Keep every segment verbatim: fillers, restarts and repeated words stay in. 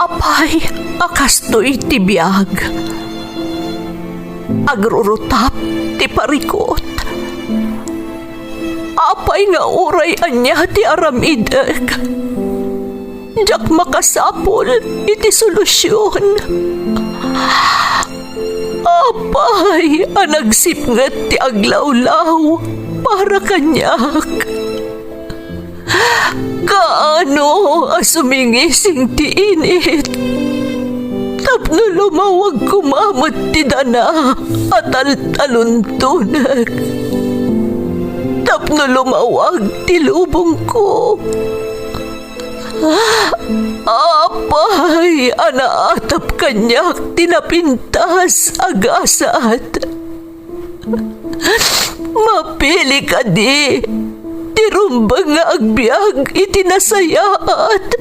Apay a kastoy ti biag? Agrurutap ti parikut. Apay nga uray ania ti aramidek, diak makasapul iti solusion. Apay a nagsipnget ti aglawlaw para kaniak? Kaano a sumingising ti init tapno lumawag koma met ti dana a taltaluntonek, tapno lumawag ti lubongko? Apay a naatap kaniak ti napintas a gasat? Mapili kadi ti rumbeng nga agbiag iti nasayaat,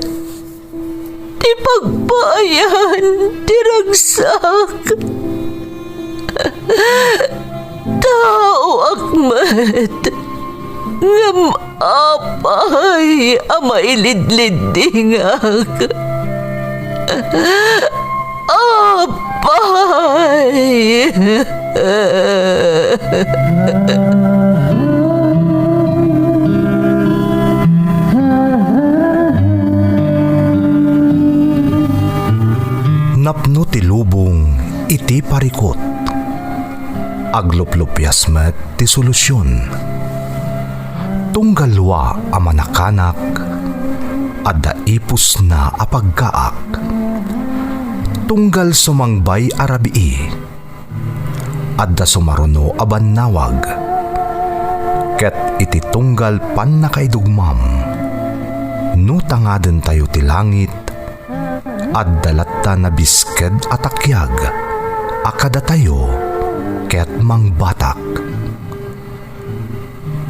ti pagpaayan ti ragsak? Taoak met, ngem apay a mailidliddingak? Apay! Napno ti lubong iti parikut. Agluplupias met ti solusion. Tunggal lua a manakanak, adda ipusna a paggaak. Tunggal sumangbay a rabii, adda sumaruno a bannawag. Ket iti tunggal pannakaidugmam, no tangadentayo ti langit, adda latta nabisked a takiag a kadatayo ket mangbatak.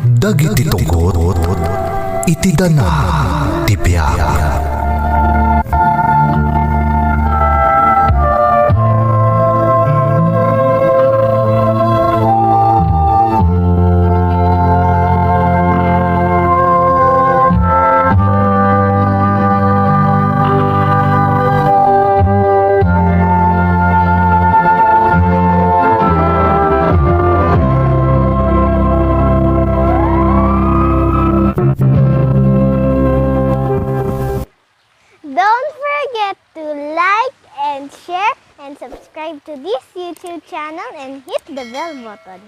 Dagiti tugot iti dana ti biag. Don't forget to like and share and subscribe to this YouTube channel and hit the bell button.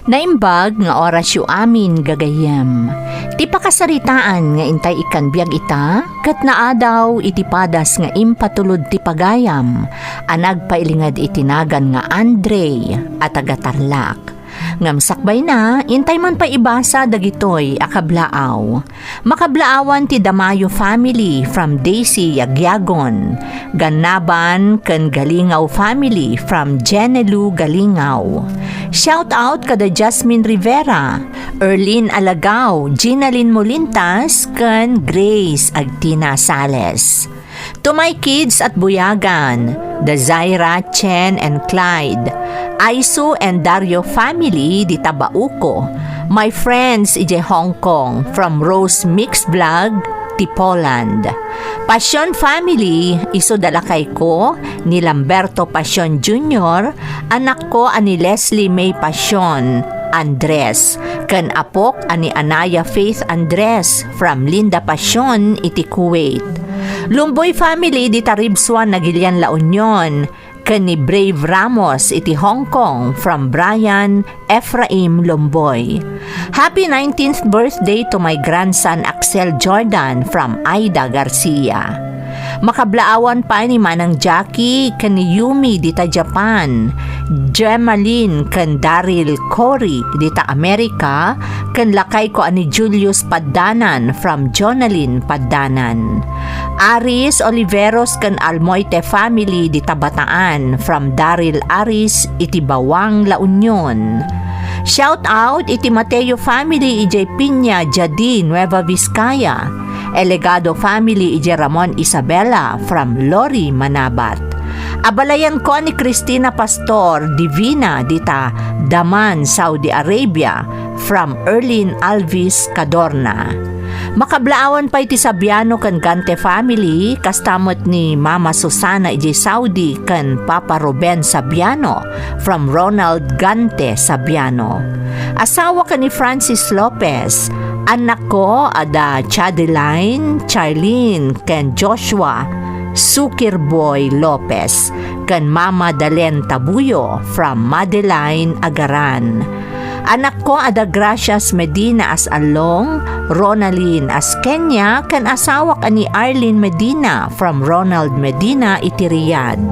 Naimbag nga orasyo amin, gagayyem. Ti pakasaritaan nga intay ikkan biag ita, ket naadaw iti padas nga impatulod ti pagayam a nagpailinged iti nagan nga Andre a taga-Tarlac. Ngem sakbayna, intay man pay ibasa dagitoy a kablaaw. Makablaawan ti Damayo family from Daisy Yagiagon, Gannaban ken Galingaw family from Jenelu Galingaw. Shout out kada Jasmine Rivera, Erlin Alagao, Ginalyn Molintas, ken Grace Agtina Sales. To my kids at Buyagan, Dazaira, Chen, and Clyde, Aisu and Dario family dita Bauco, my friends idiay Hong Kong, from Rose Mix Vlog, ti Poland. Passion family, isu da lakayko, ni Lamberto Passion Junior, anakko a ni Leslie May Passion Andres, ken apok a ni Anaya Faith Andres from Linda Passion iti Kuwait. Lumboy family dita Ribsuan, Nagilian, La Union, ken ni Brave Ramos iti Hong Kong from Brian Ephraim Lumboy. Happy nineteenth birthday to my grandson Axel Jordan from Aida Garcia. Makablaawan pay ni Manang Jackie ken ni Yumi dita Japan, Gemaline ken Daryl Cory dita Amerika, ken lakayko a ni Julius Paddanan from Jonalyn Paddanan. Aris Oliveros ken Almoite family dita Bataan from Daryl Aris iti Bawang, La Union. Shout out iti Mateo family idiay Piña, Jadi, Nueva Vizcaya. Elegado family idiay Ramon, Isabela from Lori Manabat. Abalayanko a ni Cristina Pastor Divina dita Daman, Saudi Arabia, from Erlin Alvis Cadorna. Makablaawan pay ti Sabiano ken Gante family, kasta met ni Mama Susana idiay Saudi ken Papa Ruben Sabiano, from Ronald Gante Sabiano. Asawa ken ni Francis Lopez, annakko a da Chadeline, Charlene, ken Joshua Sukirboy Lopez, ken Mama Dalen Tabuyo from Madeline Agaran. Anakko a da Gracias Medina as Allong, Ronalyn as Kenya, ken asawak a ni Arlene Medina from Ronald Medina iti Riyadh.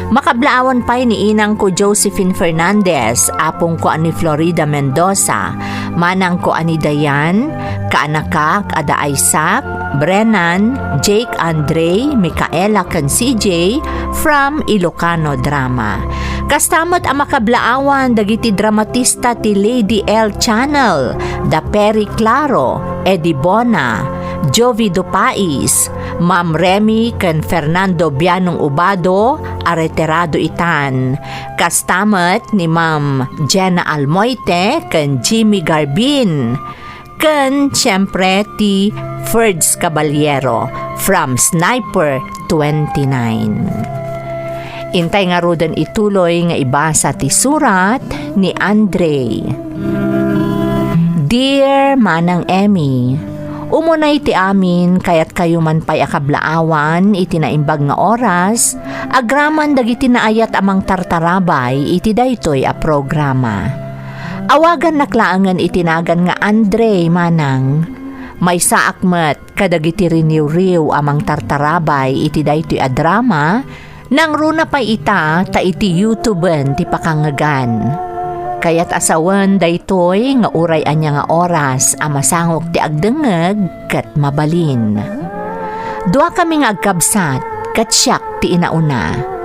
Makablaawan pay ni inangko Josephine Fernandez, apongko a ni Florida Mendoza, manangko a ni Dayan, kaanakak a da Isaac, Brennan, Jake, Andre, Micaela, ken C J from Ilocano Drama. Kasta met a makablaawan dagiti dramatista ti Lady L Channel, da Perry Claro, Eddie Bona, Jovi Dupais, Ma'am Remy ken Fernando Bianong Ubado a retirado itan. Kasta met ni Ma'am Jenna Almoite ken Jimmy Garbin. Ken, siyempre, ti Ferds Caballero from Sniper twenty-nine. Intay ngaruden ituloy nga ibasa ti surat ni Andre. Dear Manang Emmy, umunay ti amin, kayatkayo man pay a kablaawan iti naimbag nga oras, agraman dagiti naayat a mangtartarabay iti daytoy a programa. Awagannak laengen iti nagan nga Andre, manang. Maysaak met kadagiti riniwriw a mangtartarabay iti daytoy a drama, nangruna pay ita ta iti YouTube-en ti pakangngegan. Kayat a sawen daytoy nga uray ania nga oras a masangok ti agdengngeg ket mabalin. Duakami nga agkabsat ket siak ti inauna.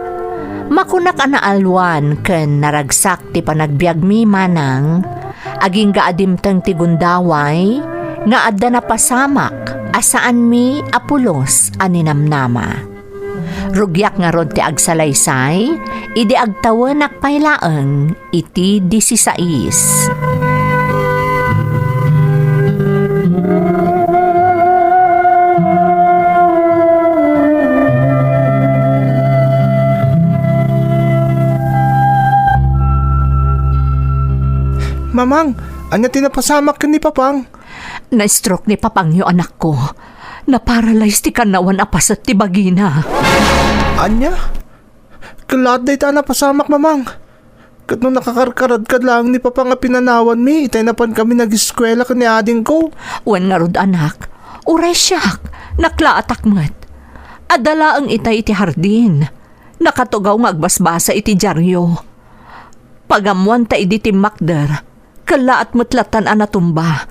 Makunak a naalwan ken naragsak ti panagbiagmi, manang, agingga a dimteng ti gundaway nga adda napasamak a saanmi a pulos a ninamnama. Rugiak ngarud ti agsalaysay idi agtawenak pay laeng iti disisais. Mamang, ania ti napasamak ken ni Papang? Na-stroke ni Papangyo, anakko. Naparalyze ti kannawan a paset ti bagina. Ania? Kellaat dayta a napasamak, Mamang. Ket no nakakarkaradka laeng ni Papang a pinanawanmi, itay napankami nageskuela ken ni adingko. Wen ngarud, anak, uray siak, naklaatak met. Adda laeng itay iti hardin. Nakatugaw nga agbasbasa iti diario. Pagammoanta idi timmakder, kellaat met lattan a natumba.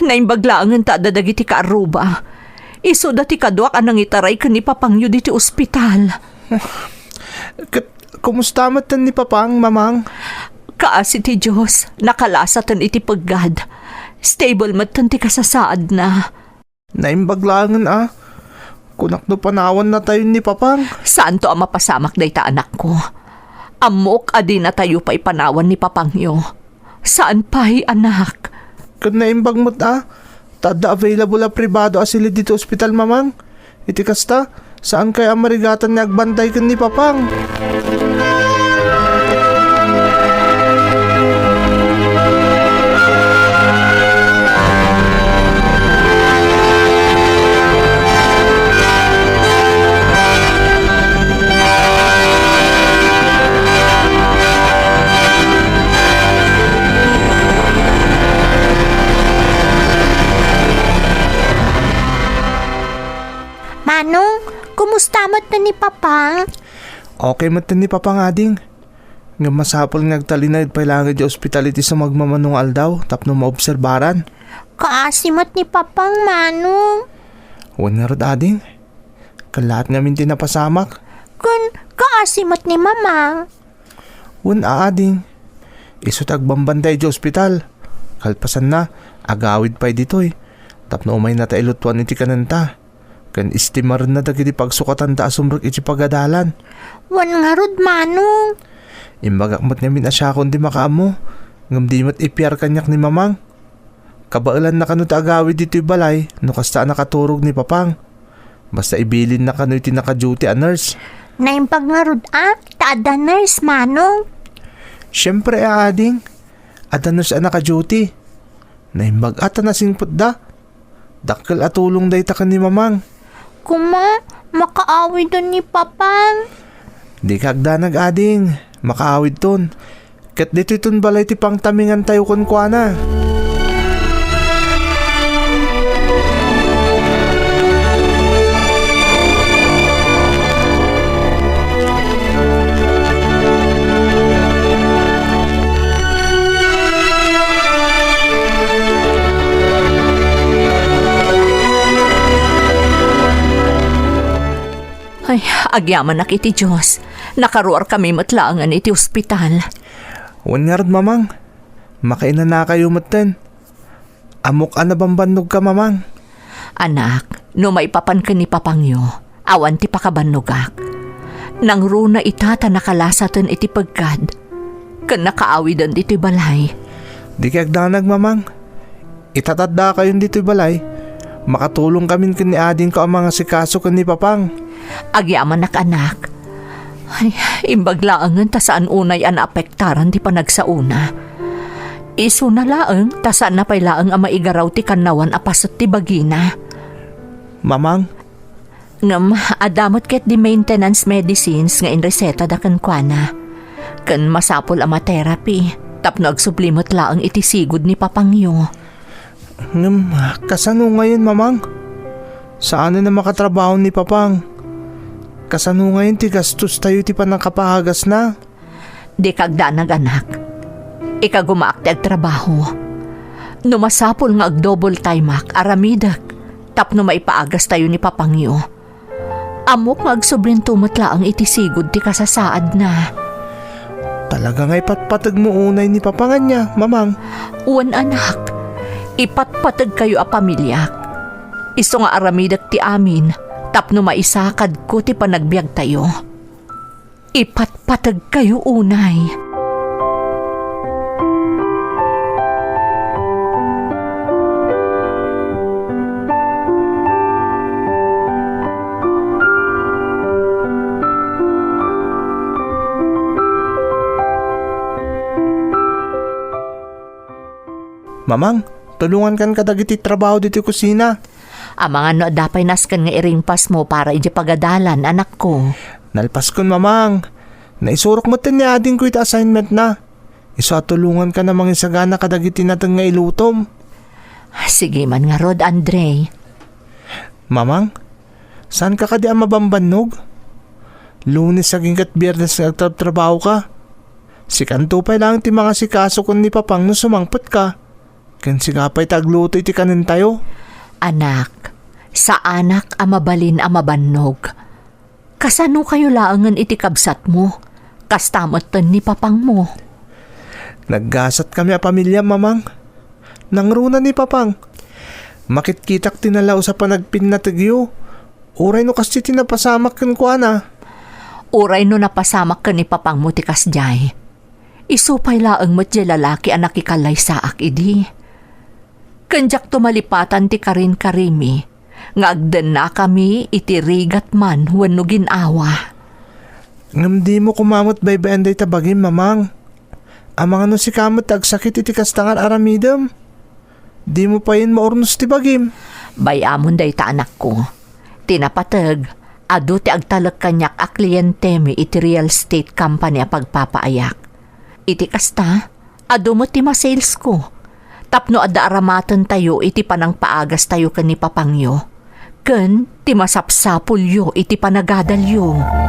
Naimbag laengen ta adda dagiti kaarruba. Isuda ti kaduak a nangitaray ken ni Papangyo ditoy ospital. Ket kumusta metten ni Papang, Mamang? Kaasi ti Dios, nakalasaten iti peggad. Stable metten ti kasasaadna. Naimbag laengen a. Kunak no panawannatayon ni Papang. Saanto a mapasamak dayta, anakko. Ammok a dinatayo pay panawan ni Papangyo. Saan pay, anak. Ket naimbag met a, ta adda available a pribado a silid ditoy ospital, Mamang. Iti kasta, saankay a marigatan nga agbantay ken ni Papang. Manong, kumusta met ni Papang? Okay met ni Papang, ading. Ngem masapul nga agtalinaed pay laeng idiay ospital iti sumagmamano nga aldaw tapno maobserbaran. Kaasi met ni Papang, Manong. Wen ngarud, ading. Kellaat ngamin ti napasamak. Ken kaasi met ni Mamang. Wen a, ading. Isu ti agbambantay idiay ospital. Kalpasanna, agawid pay ditoy. Tapno umaynata ilutuan iti kanenta. ken estimarenna dagiti pagsukatanda a sumrek iti pagadalan. Wen ngarud, Manong. Imbagak met ngamin a siakon ti makaammo, ngem di met ipiar kaniak ni Mamang. Kabaelanna kano ti agawid ditoy balay no kasta a nakaturog ni Papang. Basta ibilinna kano iti naka-duty a nurse. Naimbag ngarud a, ta adda nurse, Manong. Siempre a, ading. Adda nurse a naka-duty. Naimbag a ta nasingpetda. Dakkel a tulong dayta ken ni Mamang. Kuma, makaawiden ni Papang. Dika agdanag, ading. Makaawidton. Ket ditoyton balay ti pangtamingantayo kenkuana. Ay, agyamanak iti Dios. Nakaruarkami met laengen iti ospital. Wen ngarud, Mamang. Makainanakayo metten. Ammok a nabambannogka, Mamang. Anak, no maipapan ken ni Papangyo, awan ti pakabannogak. Nangruna ita ta nakalasaten iti pegkad, ken nakaawiden ditoy balay. Dika agdanag, Mamang. Ita ta addakayon ditoy balay, makatulongkamin ken ni adingko a mangasikaso ken ni Papang. Agyamanak, anak. Ay, imbag laengen ta saan unay a naapektaran ti panagsaona. Isuna laeng ta saanna pay laeng a maigaraw ti kannawan a paset ti bagina. Mamang. Ngem adda met ketdi maintenance medicines nga inresetada kenkuana. Ken masapul a ma-therapy tapno agsubli met laeng iti sigud ni Papangyo. Ngem, kasano ngayon, Mamang? Saanen a makatrabaho ni Papang. Kasano ngayon ti gastostayo iti pannakapaagasna? Dika agdanag, anak. Ikagumaak ti agtrabaho. No masapul nga ag-double timeak, aramidek tapno maipaagastayo ni Papangyo. Ammok nga agsublinto met laeng iti sigud ti kasasaadna. Talaga nga ipatpategmo unay ni Papang ania, Mamang? Wen, anak, ipatpategkayo a pamiliak. Isu nga aramidek ti amin tapno maisakadko ti panagbiagtayo. Ipatpategkayo unay. Mamang, tulongankan kadagiti trabaho ditoy kusina. Amangan no adda pay nasken nga iringpasmo para idiay pagadalan, anakko. Nalpaskon, Mamang. Naisurok metten ni adingko iti assignmentna. Isu a tulongankan a mangisagana kadagiti nateng nga ilutom. Sige man ngarud, Andre. Mamang, saanka kadi a mabambannog? Lunes agingga ket Biernes nga agtrabtrabahoka. Sikanto pay laeng ti mangasikaso ken ni Papang no sumangpetka. Ken sika pay ti agluto iti kanentayo. Anak, saanak a mabalin a mabannog. Kasanokayo laengen iti kabsatmo? Kasta metten ni Papangmo. Naggasatkami a pamiliam, Mamang. Nangruna ni Papang. Makitkitak ti nalaus a panagpinnategyo. Uray no kasdi ti napasamak kenkuana. Uray no napasamak ken ni Papangmo ti kasdiay. Isu pay laeng met diay lalaki a nakikallaysaak idi. Ken diakto malipatan ti karinkarimi nga agdennakami iti rigat man wenno gin-awa. Ngem dimo koma met baybay-an dayta bagim, Mamang. Amangan no sika met ti agsakit iti kasta nga ar-aramidem. Dimo payen maurnos ti bagim. Bay-amon dayta, anakko. Ti napateg, adu ti agtalek kaniak a klientemi iti real estate company a pagpapaayak. Iti kasta, adu met ti masalesmo. Tapno adda aramatentayo iti panangpaagastayo ken ni Papangyo. Ken ti masapsapulyo iti panagadalyo.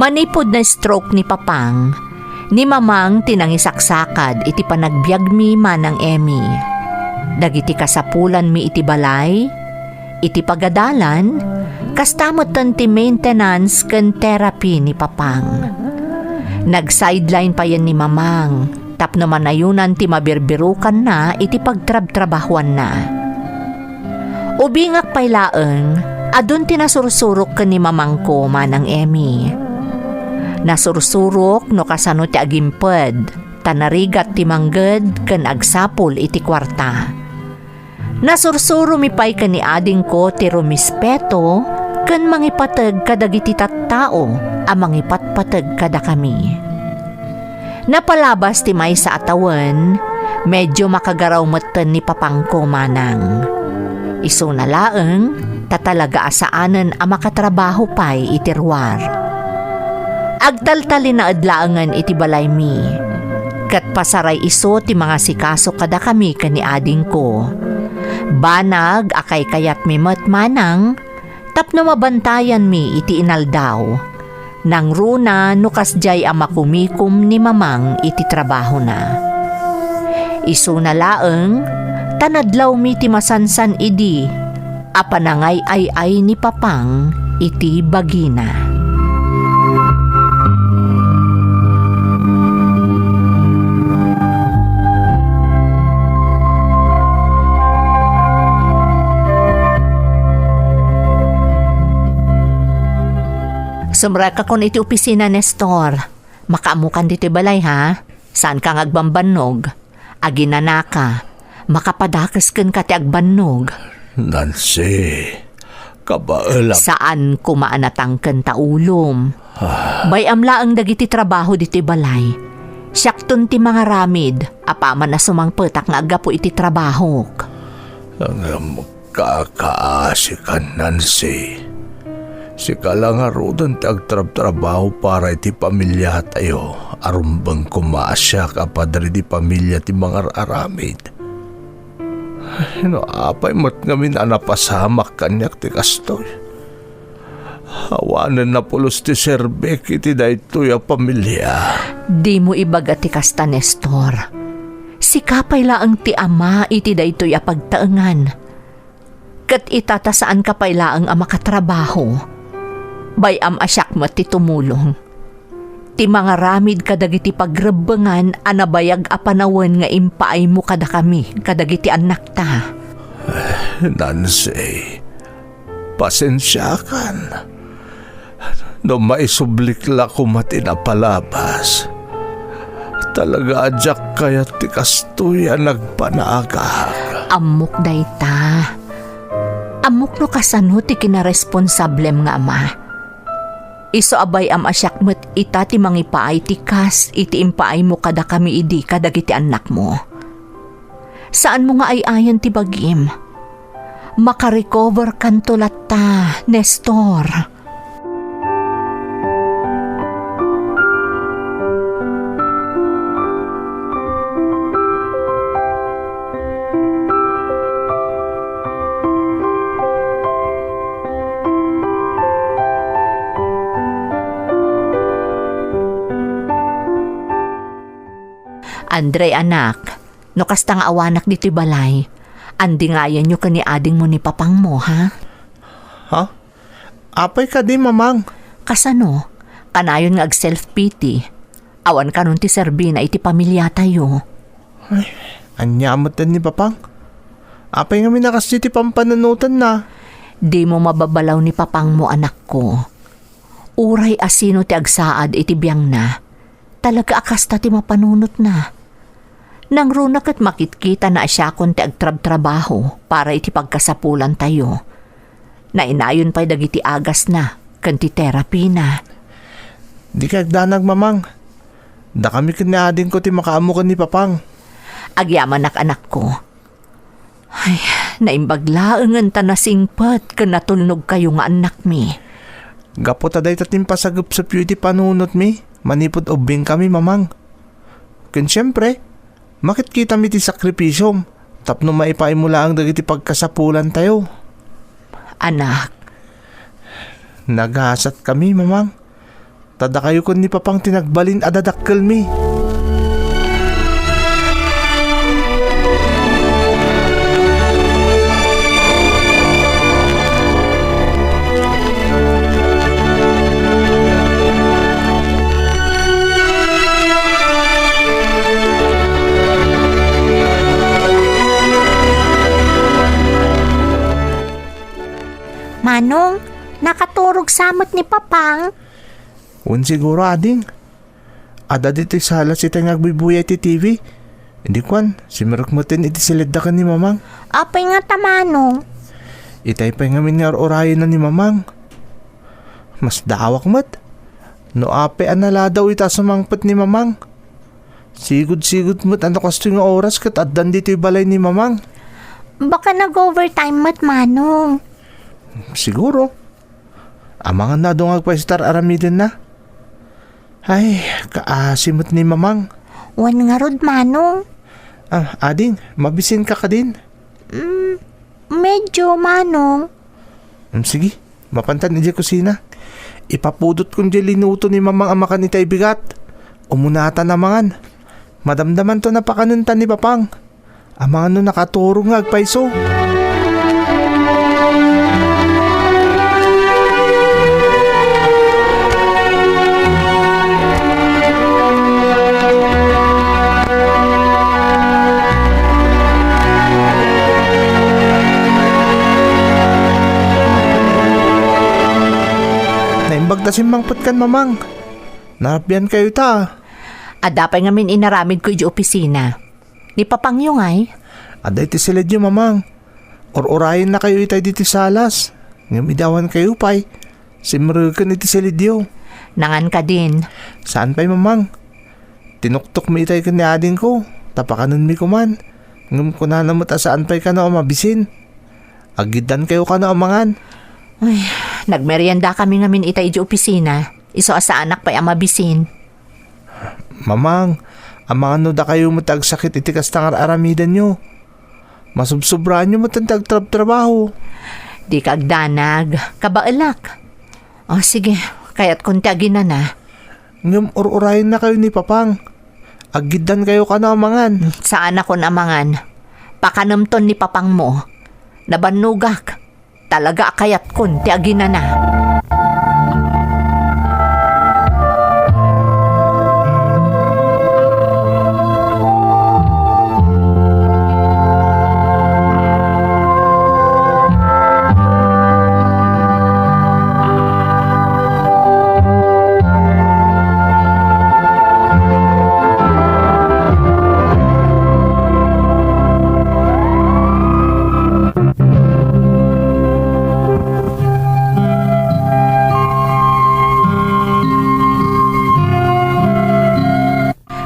Manipud na-stroke ni Papang, ni Mamang ti nangisaksakad iti panagbiagmi, Manang Emmy. Dagiti kasapulanmi iti balay, iti pagadalan, kasta metten ti maintenance ken therapy ni Papang. Nag-sideline payen ni Mamang tapno manayonan ti mabirbirukanna iti pagtrabtrabahuanna. Ubingak pay laeng, adun ti nasursurok ken ni Mamangko, Manang Emmy. Nasursurok no kasano ti agimped, ta narigat ti mangged ken agsapul iti kuarta. Nasursuromi pay ken ni adingko ti rumispeto ken mangipateg kadagiti tattao a mangipatpateg kadakami. Napalabas ti maysa a tawen, medyo makagaraw metten ni Papangko, Manang. Isuna laeng, ta talaga a saanen a makatrabaho pay iti ruar. Agtaltalinaed laengen iti balaymi, ket pasaray isu ti mangasikaso kadakami ken ni adingko. Banag a kaykayatmi met, Manang, tapno mabantayanmi iti inaldaw. Nangruna no kasdiay a makumikom ni Mamang iti trabahona. Isuna laeng, ta nadlawmi ti masansan idi a panangay-ay-ay ni Papang iti bagina. Sumrekakon iti opisina, Nestor. Makaammokan ditoy balay, ha? Saanka nga agbanbannog. Aginanaka. Makapadakes kenka ti agbannog. Nancy, kabaelak. Saan koma a natangken ta ulom. Ah. Bay-am laeng dagiti trabaho ditoy balay. Siakton ti mangaramid, apaman a sumangpetak nga aggapu iti trabahok. Ngem kakaasikan, Nancy. Sika la ngaruden ti agtrabtrabaho para iti pamiliatayo, a rumbeng koma a siak a padre di pamilia ti mangar-aramid. Ay, no apay met ngamin a napasamak kaniak ti kastoy? Awanen napulos ti serbik iti daytoy a pamilia. Dimo ibaga ti kasta, Nestor. Sika pay laeng ti ama iti daytoy a pagtaengan. Ket ita ta saanka pay laeng a makatrabaho, bay-am a siak met ti tumulong. Ti mangaramid kadagiti pagrebbengan a nabayag a panawen nga impaaymo kadakami kadagiti annakta. Nancy, pasensiakan. No maisublik la koma ti napalabas, talaga a diak kayat ti kastoy a nagpanagak. Ammok dayta. Ammok no kasano ti kinaresponsablem nga ama. Isu a bay-am a siak met ita ti mangipaay ti kas iti impaaymo kadakami idi kadagiti annakmo. Saanmo nga ay-ayan ti bagim. Makarecover kanto latta, Nestor. Andre, anak, no kasta nga awanak ditoy balay, andingayanyo ken ni adingmo ni papangmo, ha? Ha? Apay kadi, Mamang? Kasano? Kanayon nga ag-self-pity. Awan kanon ti serbina iti pamiliatayo. Ay, ania met ni Papang? Apay ngamin a kasdi ti pampanunotanna? Dimo mababalaw ni papangmo, anakko. Uray a sino ti agsaad iti biangna, talaga a kasta ti mapanunotna. Nangruna ket makitkitana a siakon ti agtrabtrabaho para iti pagkasapulantayo. Nainayon pay dagiti agasna ken ti terapina. Dika agdanag, Mamang. Dakami ken ni adingko ti makaammo ken ni Papang. Agyamanak, anakko. Ay, naimbag laengen ta nasingpet ken natulnogkayo nga annakmi. Gapu ta dayta ti impasagepsepyo iti panunotmi manipud ubbingkami, Mamang. Ken siempre, makitkitami ti sakripisiom tapno maipaaymo laeng dagiti pagkasapulantayo. Anak. Nagasatkami, Mamang. Ta dakayo ken ni Papang ti nagbalin a dadakkelmi. Manong, nakaturog sa met ni Papang? Wen siguro, ading. Adda ditoy salas itay nga agbuybuyay ti T V. Idi kuan, simrek metten iti silidda ken ni Mamang. Apay ngata, Manong? Itay pay ngamin nga ur-urayenna ni Mamang. Masdaawak met. No apay a naladaw ita a sumangpet ni Mamang. Sigud-sigud met a no kastoy nga oras ket addan ditoy balay ni Mamang. Baka nag-overtime met, Manong. Siguro. Amangan no adu nga agpayso ti ar-aramidenna. Ay, kaasi met ni Mamang. Wen ngarud, Manong. Ah, ading, mabisinka kadin? Mm, medyo, Manong. Mm, sige, mapantan idiay kusina. Ipapudotko diay linuto ni Mamang a makan itay bigat. Umunatan a mangan. Madamdamanto a pakanenta ni Papang. Amangan no nakaturog nga agpayso. Naimbag ta simmangpet kan Mamang. Narabiankayo ta. Adda pay ngamin inaramidko idiay opisina. Ni Papangyo ngay? Adda iti silidyo, Mamang. Ur-urayennakayo itay ditoy salas. Ngem idi awankayo pay, simreken iti silidyo. Nangan kadin? Saan pay, Mamang. Tinuktokmi itay ken ni adingko, ta pakanenmi koman. Ngem kunana met a saan pay kano a mabisin. Aggiddankayo kano a mangan. Ay, nagmeriendakami ngamin itay idiay opisina. Isu a saanak pay a mabisin. Mamang, amangan no dakayo met ti agsakit iti kasta nga ar-aramidenyo. Masubsobraanyo met ti agtrabtrabaho. Dika agdanag, kabaelak. O, sige, kayatkon ti aginana. Ngem ur-urayennakayo ni Papang. Aggiddankayo kano a mangan. Saanakon a mangan. Pakanemton ni Papangmo. Nabannogak. Talaga a kayatkon ti aginana.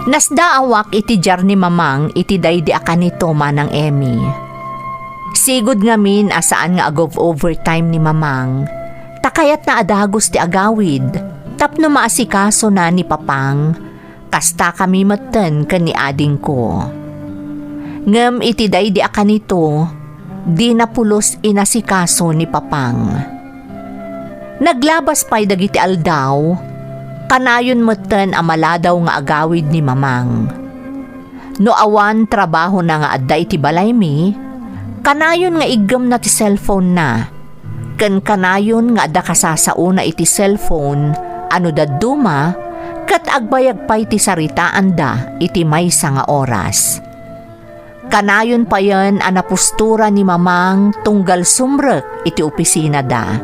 Nasdaawak iti diar ni Mamang iti daydi a kanito, Manang Emmy. Sigud ngamin a saan nga ag-overtime ni Mamang, ta kayatna a dagus ti agawid tapno maasikasona ni Papang. Kastakami metten ken ni adingko. Ngem iti daydi a kanito, dina pulos inasikaso ni Papang. Naglabas pay dagiti aldaw, kanayon metten a maladaw nga agawid ni Mamang. No awan trabahona nga adda iti balaymi, kanayon nga iggemna ti cellphone-na. Ken kanayon nga adda kasasaona iti cellphone a no dadduma, ket agbayag pay ti saritaanda iti maysa nga oras. Kanayon payen a napustura ni Mamang tunggal sumrek iti opisinada.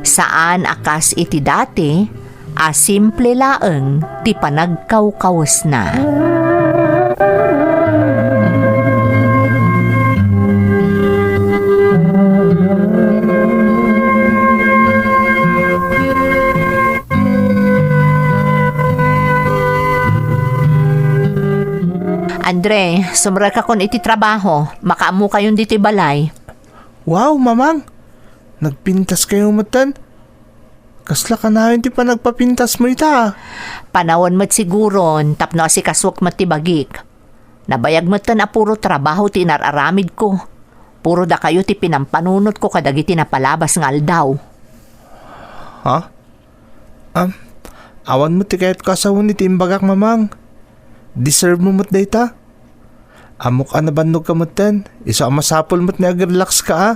Saan a kas iti dati, a simple laeng ti panagkawkawesna. Andre, sumrekakon iti trabaho. Makaammokayon ditoy balay. Wow, Mamang! Nagpintaskayo metten? Kasla kanayon ti panagpapintasmo ita? Panawen met siguron tapno asikasuek met ti bagik. Nabayag metten a puro trabaho ti inar-aramidko. Puro dakayo ti pinampanunotko kadagiti napalabas nga aldaw. Ha? Am, Awan met ti kayatko a sawen iti imbagak, Mamang. Deserve mo met dayta. Ammok a nabannogka metten, isu a masapul met nga agrelax ka a.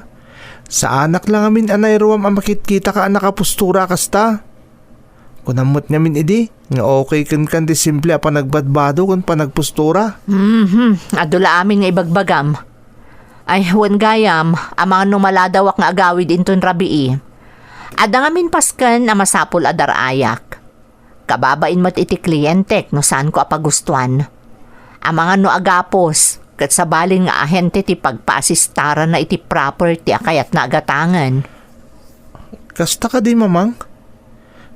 Saanak la ngamin a nairuam a makitkitaka a nakapustura a kasta. Kunam met ngamin idi nga okay kenka ti simple a panagbadbado ken panagpustura. Mhm, adu la amin nga ibagbagam. Ay, wen gayam, amangan no maladawak nga agawid inton rabii. Adda ngamin pasken a masapul a dar-ayak. Kababain met iti klientek no saanko a pagustuan. Amangan no agapos, ket sabali nga ahente ti pagpaasistaranna iti property a kayatna a gatangen. Kasta kadi, Mamang?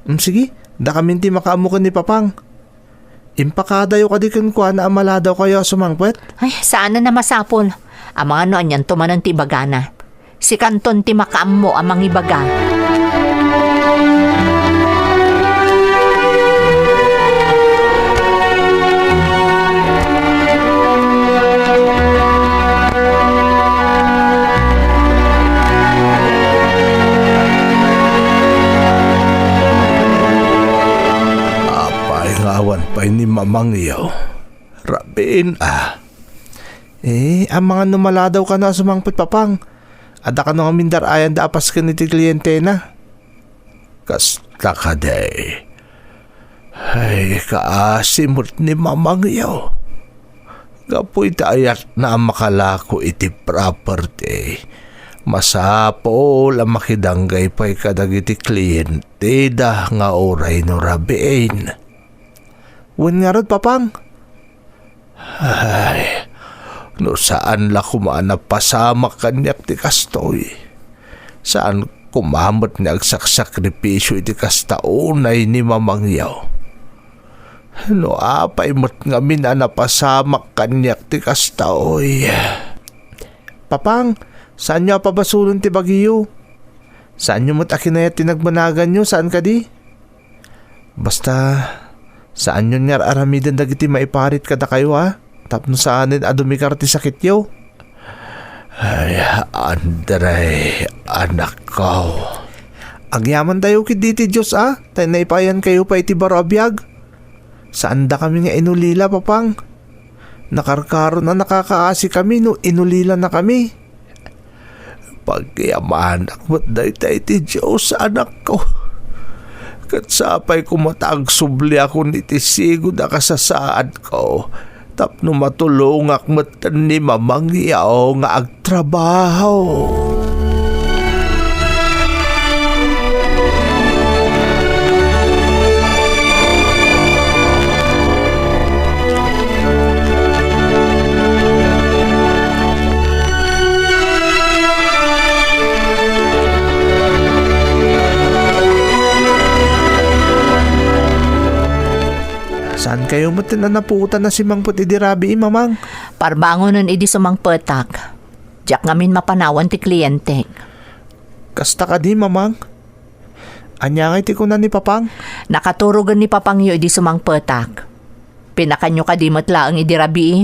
Mm, sige, dakamin ti makaammo ken ni Papang. Impakadayo kadi kenkuana a maladawkayo a sumangpet? Ay, saanen a masapul. Amangan no anianto manen ti ibagana. Sikanton ti makaammo a mangibaga. Apay nga awan pay ni Mamangyo? Rabiin a. Eh, amangan no maladawkano a sumangpet, Papang. Adda kano ngamin dar-ayanda a pasken iti klientena. Kasta kadi. Ay, kaasi met ni Mamangyo. Gapu iti ayatna a makalako iti property, masapul a makidanggay pay kadagiti klienteda nga uray no rabiin. Wen ngarud, Papang? Ay, no saan la koma a napasamak kaniak ti kastoy, saan koma met nga agsaksakripisio iti kasta unay ni Mamangyo. No apay met ngamin a napasamak kaniak ti kasta, oy. Papang, saanyo a pabasolon ti bagiyo? Saanyo met a kinayat ti nagbanaganyo, saan kadi? Basta, saanyon nga ar-aramiden dagiti maiparit kadakayo, a? Tapno saanen a dumikar ti sakityo. Ay, Andre, anakko. Agyamantayo ketdi iti Dios, a? Ta naipayankayo pay iti baro a biag. Saandakami nga inulila, Papang. Nakarkaron a nakakaasikami no inulilanakami. Pagyamanak met dayta iti Dios, anakko. Ket sapay koma ta agsubliakon iti sigud a kasasaadko tapno matulongak metten ni Mamangyo nga agtrabaho. Saankayo met a napuotan a simangpet idi rabii, Mamang? Parbangonen idi sumangpetak. Diak ngamin mapanawan ti klientek. Kasta kadi, Mamang? Ania ngay ti kuna ni Papang? Nakaturogen ni Papangyo idi sumangpetak. Pinakanyo kadi met laeng idi rabii?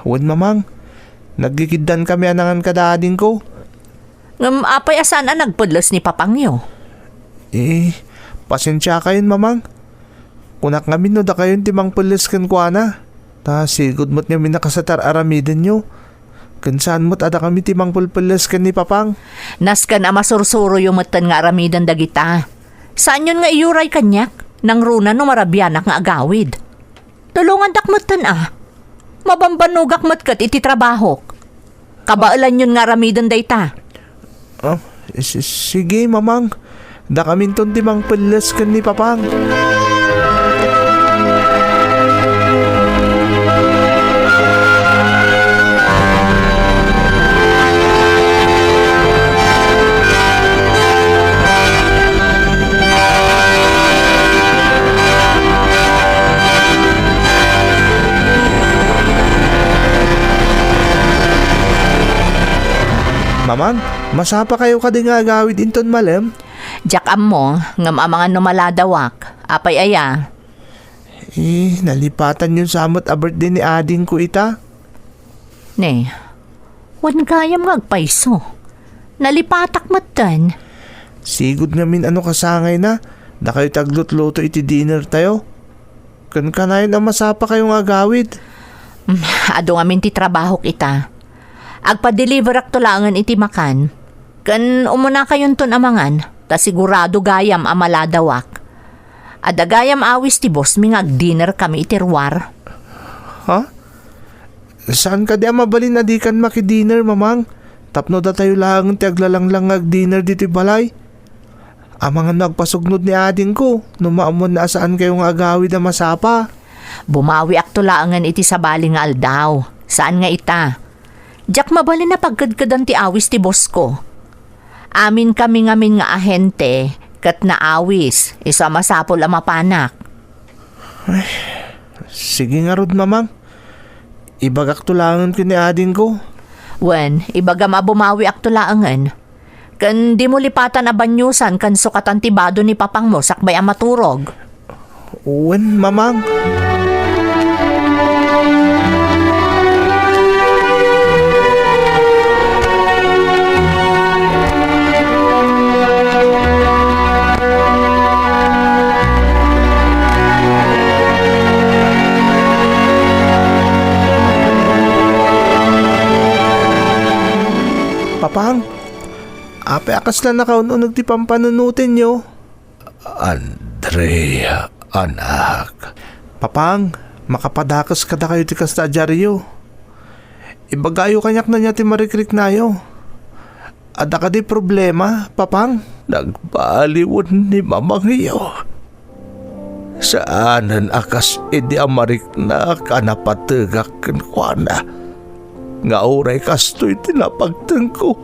Wen, Mamang. Naggigiddaankami a nangan kada adingko. Ngem apay a saan a nagpelles ni Papangyo? Eh, pasensiakayon, Mamang. Kunak ngamin no dakayon ti mangpelles kenkuana. Ta sigud met ngamin a kasat ti ar-aramidenyo. Ken saan met a dakami ti mangpelpelles ken ni Papang. Nasken a masursuroyo metten nga aramiden dagita. Saanyon nga iyuray kaniak, nangruna no marabianak nga agawid. Tulongandak metten a. Mabambannogak met ket iti trabahok. Kabaelanyon nga aramiden dayta. Ah, si-, sige, Mamang. Dakaminton ti mangpelles ken ni Papang. Mamang, masapakayo kadi nga agawid inton malem? Diak ammo, ngem amangan no maladawak. Apay aya? Eh, nalipatanyon sa met a birthday ni adingko ita. Ne, wen gayam nga agpayso. Nalipatak metten. Sigud ngamin a no kasangayna, Dakayo ti aglutluto iti dinner tayo. Ken kanayon a masapakayo nga agawid. Mm, adu ngamin ti trabahok ita. Agpadeliverakto laengen iti makan. Ken umunakayonton a mangan, ta sigurado gayam a maladawak. Adda gayam awis ti boss mi nga agdinner kami iti ruar. Ha? Saan kadi a mabalin a dikan makidinner, Mamang? Tapno datayo laengen ti aglalanglang nga agdinner ditoy balay. Amangan no agpasugnod ni adingko, no maammoanna a saankayo nga agawid a masapa. Bumawiakto laengen iti sabali nga aldaw. Saan nga ita. Diak mabalin a pagkedkedan ti awis ti boss ko. Amin kami ngamin nga ahente, ket naawis, isu a masapul a mapanak. Ay, sige ngarud, Mamang. Ibagakto laengen ken ni adingko. Wen, ibagam a bumawiakto laengen. Ken dimo lipatan a baniosan ken sukatan ti bado ni papangmo sakbay a maturog. Wen, Mamang. Papang, apay a kasla nakaun-uneg ti pampanunotenyo? Andrea, anak. Papang, makapadakes kadakayo ti kasta a diario. Ibagayo kaniak no ania ti marikriknayo. Adda kadi problema, Papang? Nagbaliwen ni mamangyo. Saanen a kas idi a mariknak a napategak kenkuana, nga uray kastoy ti napagtengko.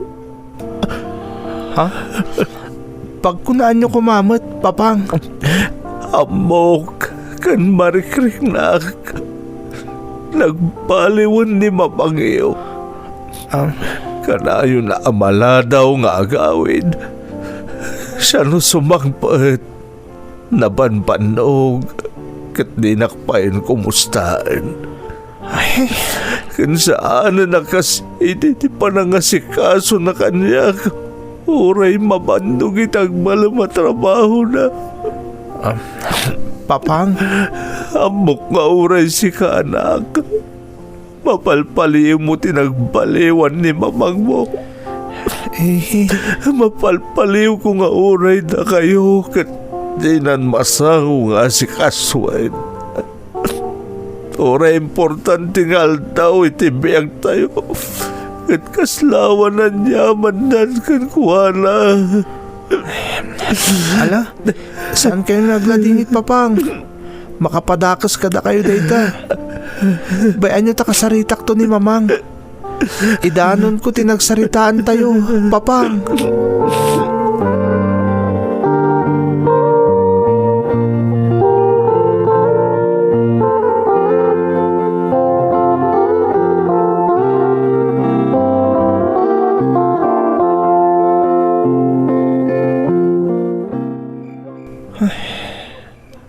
Ha? Pagkunaanyo koma met, Papang. Ammok ken marikriknak. Nagbaliwen ni mamangyo. Ah. Kanayon a maladaw nga agawid. Siya no sumangpet, nabanbannog, ket dinak payen kumustaen. Ay. Ken saanen a kas idi ti panangasikasona kaniak, uray mabannog iti agbalem a trabahona. Ah, Papang? Ammok nga uray sika, anak. Mapalpaliwmo ti nagbaliwan ni mamangmo. Eh. Mapalpaliwko nga uray dakayo ket dinan masango nga asikasuen. Uray importante nga aldaw iti biagtayo, ket kasla awan aniamandan kenkuana. Ala, saankayo nga agladingit, Papang? Makapadakes kadakayo dayta. Bay-anyo ta kasaritakto ni Mamang. Idanonko ti nagsaritaantayo, Papang.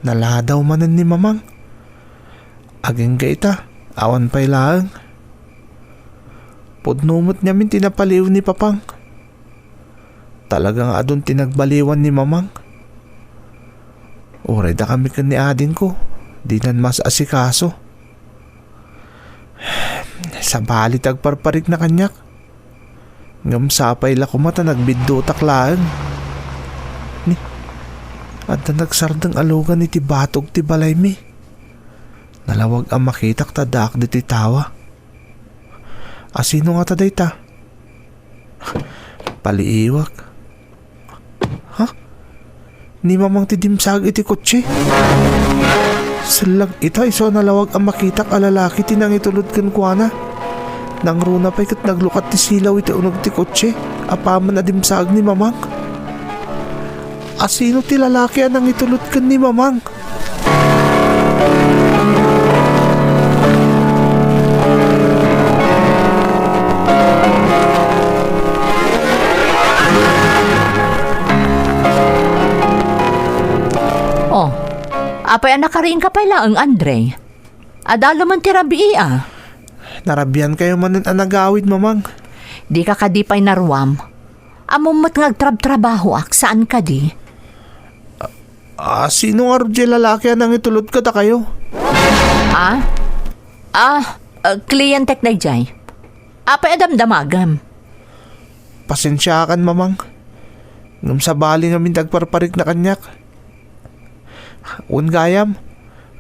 Naladaw manen ni Mamang. Agingga ita, awan pay laeng. Pudno met ngamin ti napaliw ni Papang. Talaga nga adun ti nagbaliwan ni Mamang. Uray dakami ken ni adingko, dinan mas-asikaso. Sabali ti agparparikna kaniak. Ngem sapay la koma ta nagbiddutak laeng. Ni, adda nagsardeng a lugan iti batog ti balaymi. Nalawag a makitak ta addaak ditoy tawa. Asino ngata dayta? Paliiwak. Ha? Ni Mamang ti dimsaag iti kotse. Sellag ita isu a nalawag a makitak a lalaki ti nangitulod kenkuana. Nangruna pay ket naglukat ti silaw iti uneg ti kotse apaman a dimsaag ni Mamang. Asino ti lalaki a nangitulod ken ni Mamang? Oh, apay a nakariingka pay laeng, Andre? Adda laeng ti rabii, a? Narabiankayo manen a nagawid, Mamang. Dika kadi pay naruam. Ammom met nga agtrabtrabahoak, saan kadi? Ah, sino ngarud diay lalaki a nangitulod kadakayo? Ah? Ah, ah, klientek daydiay. Apay a damdamagam? Pasensiakan, Mamang. Ngem sabali ngamin ti agparparikna kaniak. Wen gayam,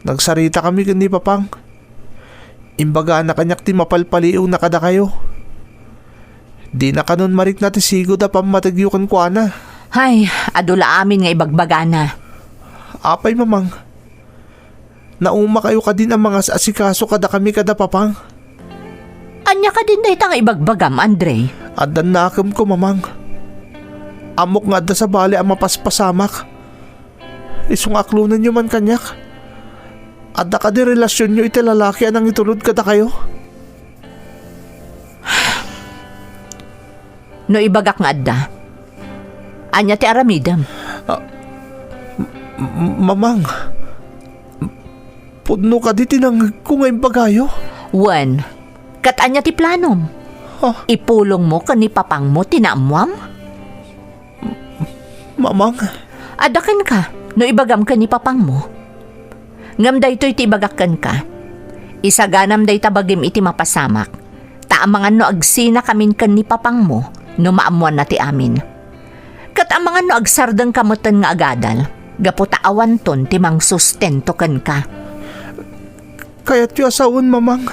nagsaritakami ken ni Papang. Imbagana kaniak ti mapalpaliiwna kadakayo. Dina kanon marikna ti sigud a pammategyo kenkuana. Hay, adu la amin nga ibagbagana. Apay, Mamang? Naumakayo kadin a mangas-asikaso kadakami kada Papang? Ania kadin dayta nga ibagbagam, Andre? Adda nakemko, Mamang. Ammok nga adda sabali a mapaspasamak. Isu nga aklonenyo man kaniak. Adda kadi relasionyo iti lalaki a nangitulod kadakayo? No ibagak nga adda, ania ti aramidem? Ah, m-, m-, Mamang, pudno kadi ti nangngegko nga imbagayo? Wen, ket ania ti planom? Ah. Ipulongmo ken ni Papangmo ti naammoam? Mamang. Adda kenka, no ibagam ken ni Papangmo. Ngem daytoy ti ibagak kenka, isaganam dayta bagim iti mapasamak, ta amangan no agsinakamin ken ni Papangmo no maammoanna ti amin. Ket amangan no agsardengka metten nga agadal, gapu ta awanton ti mangsustento kenka. Kayatyo a sawen, Mamang.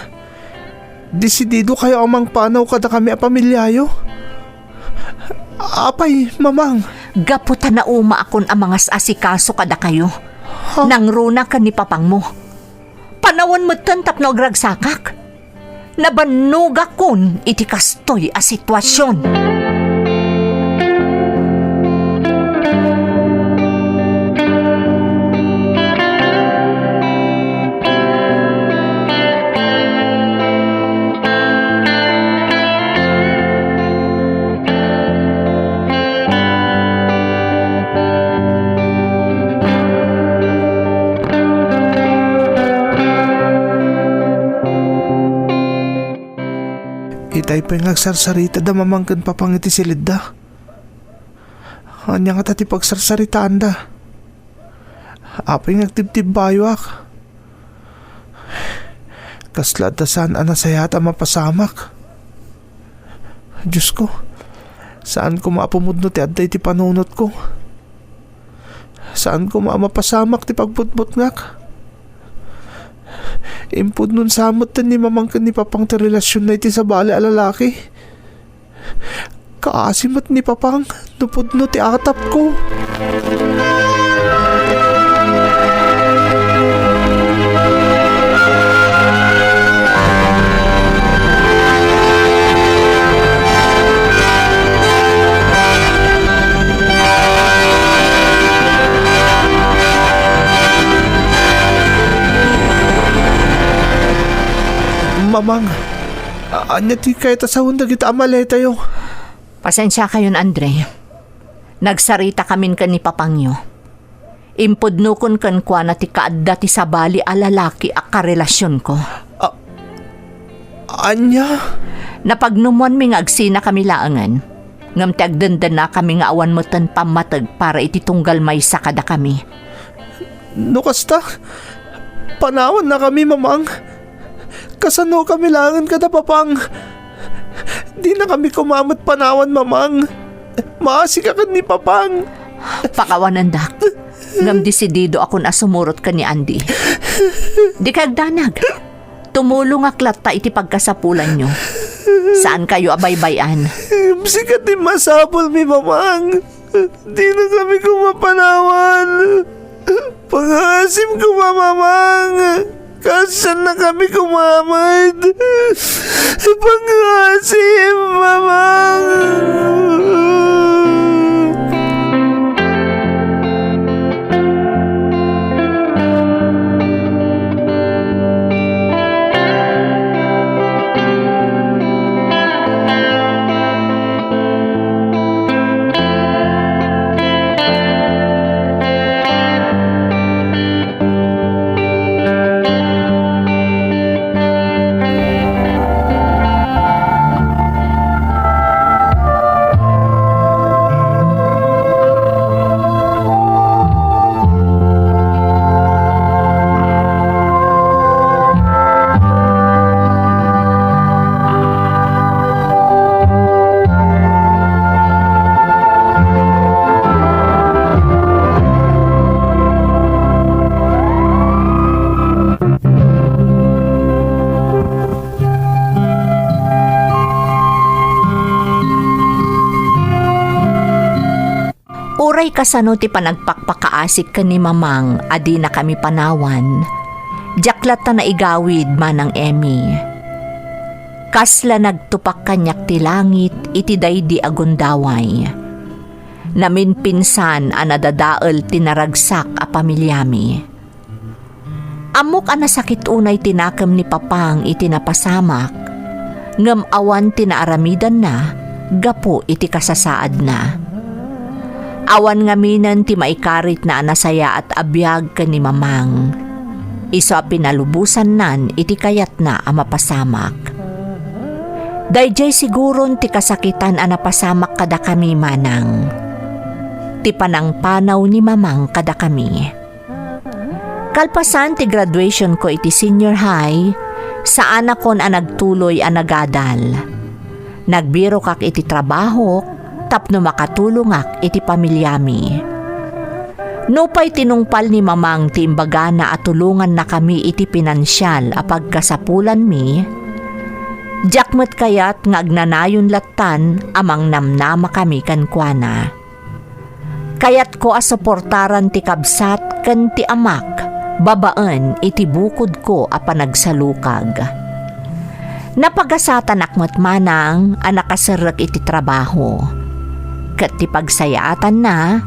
Desididokayo a mangpanaw kadakami a pamiliayo? Apay, Mamang? Gapu ta naumaakon a mangas-asikaso kadakayo. Ha? Nangruna ken ni Papangmo. Panawen metten tapno agragsakak. Nabannogakon iti kastoy a situasion. Itay pay nga agsarsarita da Mamang ken Papang iti silidda. Ania ngata ti pagsarsaritaanda? Apay nga agtibtibbayoak? Kasla adda saan a nasayaat a mapasamak. Diosko, saan koma a pumudno ti adda iti panunotko. Saan koma a mapasamak ti pagbutbutngak. Impudnon sa met ni Mamang ken ni Papang ti relasionna iti sabali a lalaki. Kaasi met ni Papang no pudno ti atapko. Mamang, a-, ania ti kayat a sawen dagita a maletayo? Pasensiakayon, Andre. Nagsaritakamin ken ni Papangyo. Impudnokon kenkuana ti kaadda ti sabali a lalaki a karelasionko. A-, ania? Napagnumoanmi nga agsinakami laengen, ngem ti agdendennakami nga awan metten pammateg para iti tunggal maysa kadakami. No kasta, panawannakami, Mamang. Kasanokami laengen kada Papang? Dinakami koma met panawan, Mamang. Maasika ken ni Papang. Pakawanendak. Ngem desididoakon a sumurot ken ni Andy. Dika agdanag. Tumulongak latta iti pagkasapulanyo. Saankayo a baybay-an. Ngem sika ti masapulmi, Mamang. Dinakami koma panawan. Pangaasim koma, Mamang. Kaasiannakami koma met. Pangaasim, Mamang. Uray kasano ti panagpakpakaasik ken ni Mamang a dinakami panawan, diak latta naigawid, Manang Emmy. Kasla nagtupak kaniak ti langit iti daydi a gundaway. Naminpinsan a nadadael ti naragsak a pamiliami. Ammok a nasakit unay ti nakem ni Papang iti napasamak, ngem awan ti naaramidanna gapu iti kasasaadna. Awan ngaminen ti maikaritna a nasayaat a biag ken ni Mamang, isu a pinalubosannan iti kayatna a mapasamak. Daydiay siguron ti kasakitan a napasamak kadakami, Manang. Ti panangpanaw ni Mamang kadakami. Kalpasan ti graduation ko iti senior high, saanakon a nagtuloy a nagadal. Nagbirokak iti trabahok tapno makatulongak iti pamiliami. Nupay tinungpal ni Mamang ti imbagana a tulongannakami iti pinansial a pagkasapulanmi, diak met kayat nga agnanayon lattan a mangnamnamakami kenkuana. Kayatko a suportaran ti kabsat ken ti amak babaen iti bukodko a panagsalukag. Napagasatanak met, Manang, a nakaserrek iti trabaho. Ket ti pagsayaatanna,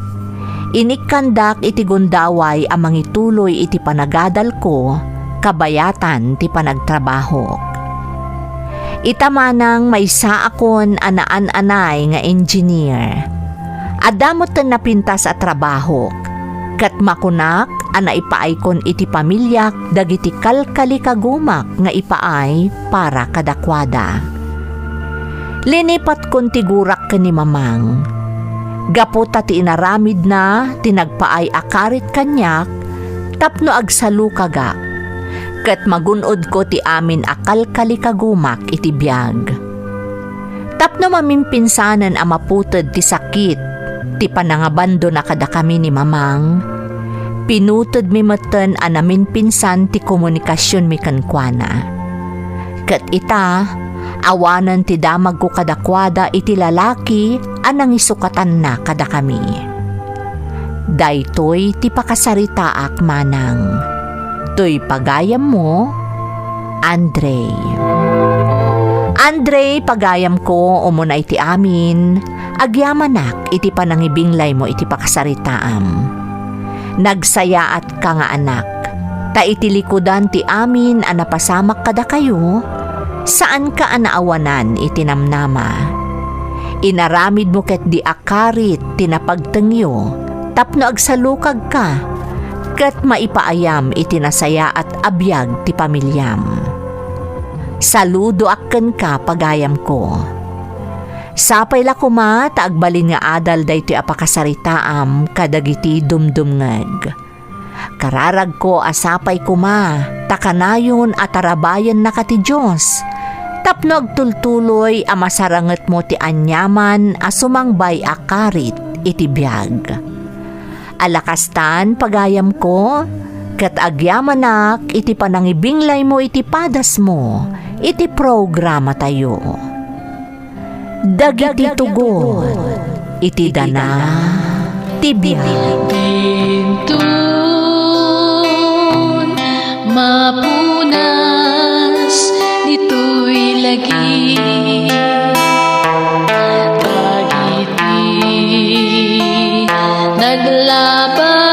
inikkandak iti gundaway a mangituloy iti panagadalko kabayatan ti panagtrabahok. Ita, Manang, maysaakon a naan-anay nga engineer. Adda metten napintas a trabahok, ket makunak a naipaaykon iti pamiliak dagiti kalkalikagumak nga ipaay para kadakuada. Linipatkon ti gurak ken ni Mamang. Gapu ta ti inaramidna ti nagpaay a karit kaniak tapno agsalukagak, ket magun-odko ti amin a kalkalikagumak iti biag. Tapno mamimpinsanen a maputed ti sakit ti panangabandona kadakami ni Mamang, pinutedmi metten a naminpinsan ti komunikasionmi kenkuana. Ket ita, awanen ti damagko kadakuada iti lalaki a nangisukatanna kadakami. Daytoy ti pakasaritaak, Manang. Toy pagayammo, Andre. Andre, pagayamko, umuna iti amin, agyamanak iti panangibinglaymo iti pakasaritaam. Nagsayaatka nga anak, ta iti likudan ti amin a napasamak kadakayo, saanka a naawanan iti namnama. Inaramidmo ketdi a karit ti napagtengyo tapno agsalukagka ket maipaayam iti nasayaat a biag ti pamiliam. Saludoak kenka, pagayamko. Sapay la koma ta agbalin nga adal daytoy a pakasaritaam kadagiti dumdumngeg. Kararagko a sapay koma ta kanayon a tarabayennaka ti Dios tapno agtultuloy a masarangetmo ti aniaman a sumangbay a karit iti biag. Ala kastan, pagayamko, ket agyamanak iti panangibinglaymo iti padasmo iti programatayo. Dagiti tugot iti dana ti biag. Inton mapunas ditoy lagi, dagiti naglabas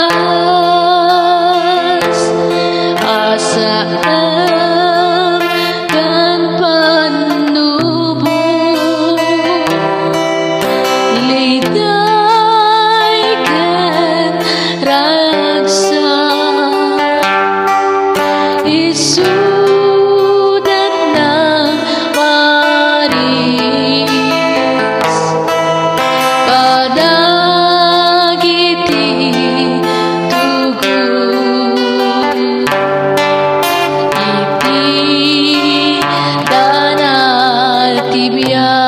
a saan ken pannubo, liday ken ragsak, isudat nang paris kadagiti tugot iti dana ti biag.